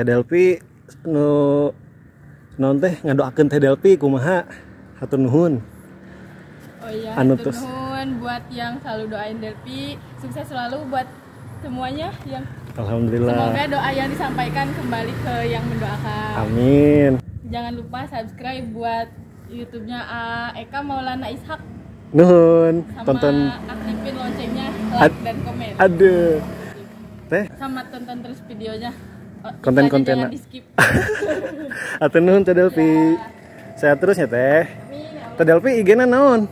Teh Delvi nu naon teh ngadoakeun Teh Delvi kumaha? Hatur nuhun. Oh iya, Anu hatur terus. nuhun buat yang selalu doain Delvi, sukses selalu buat semuanya yang Alhamdulillah. semoga doa yang disampaikan kembali ke yang mendoakan. Amin. Jangan lupa subscribe buat YouTube-nya Eka Maulana Ishak Nuhun. sama Tonton aktifin loncengnya, like dan komen. Aduh. Teh, Sama tonton terus videonya. Oh, Konten-kontennya. iklannya jangan di-skip. Hatur nuhun Teh Delvi. Sehat terus ya Teh. Amin. Ya Allah. Teh Delvi IG-na naon?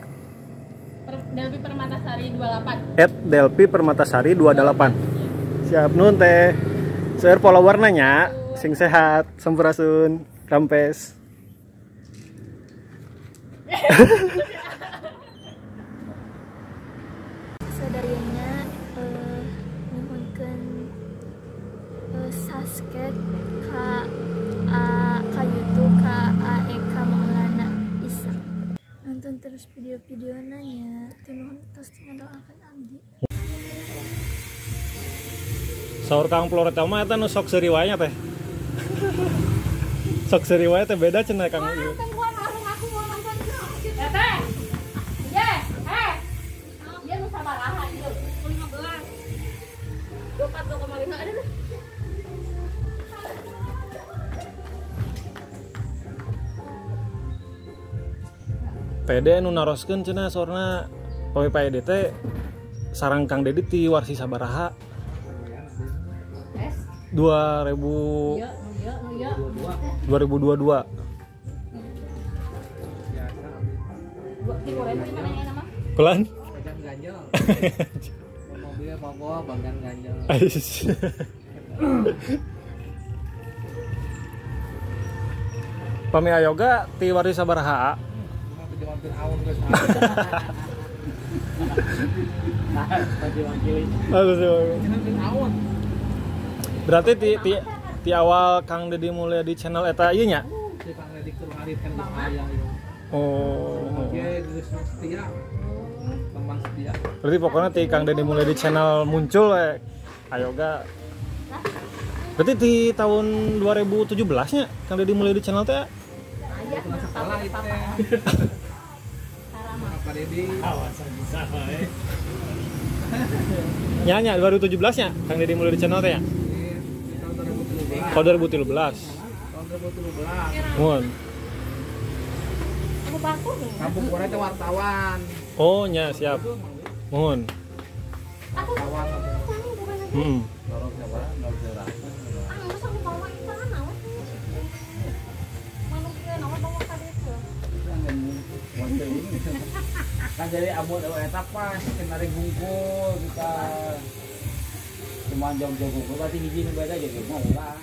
Delvi Permatasari 28. @delvi_permatasari 28. Siap nuhun Teh. Share follower nanya, sing sehat, sampurasun, rampes. Sadayana nyuhunkeun subscribe ka ka YouTube ka Eka Maulana Ishak. Nonton terus video-videona nya. Nuhun terus ngadoakeun abdi. Saur Kang Floreta mah eta nu sok seuri wae nya teh. Sok seuri wae teh beda cenah Kang. Ieu. Teh. Ye, eh. Ieu nu sabaraha ieu? 15. 24,5 ada. PD nu naroskeun cenah saurna pami Pak Edi teh sarang Kang Dedi ti warsi sabaraha? 2022. Pelan? Bagan ganjel. Mobilnya mogok, bagan ganjel. Pami ayoga ti warsi sabaraha? Berarti ti awal Kang Dedi Mulyadi channel eta ieu nya? Si Kang Dedi keur ngarit kan geus aya ieu. Oh. Ge geus setia. Teman setia. Berarti pokoknya ti Kang Dedi Mulyadi channel muncul we ayoga. Berarti di tahun 2017 nya Kang Dedi Mulyadi channel teh? Aya sekolah itu teh. Pak Dedi. Awasan bisa wae. Nya nya 2017 nya Kang Dedi Mulyadi channel teh ya? Tahun 2013. Oh 2013. Tahun 2013. Mun. Kampung urang teh wartawan. Oh nya siap. Mun. Wartawan. Heeh. Kan jadi amun eta pas kena bungkul kita. Cuman jog-jog bungkul berarti hiji nu beda jadi mau ulah.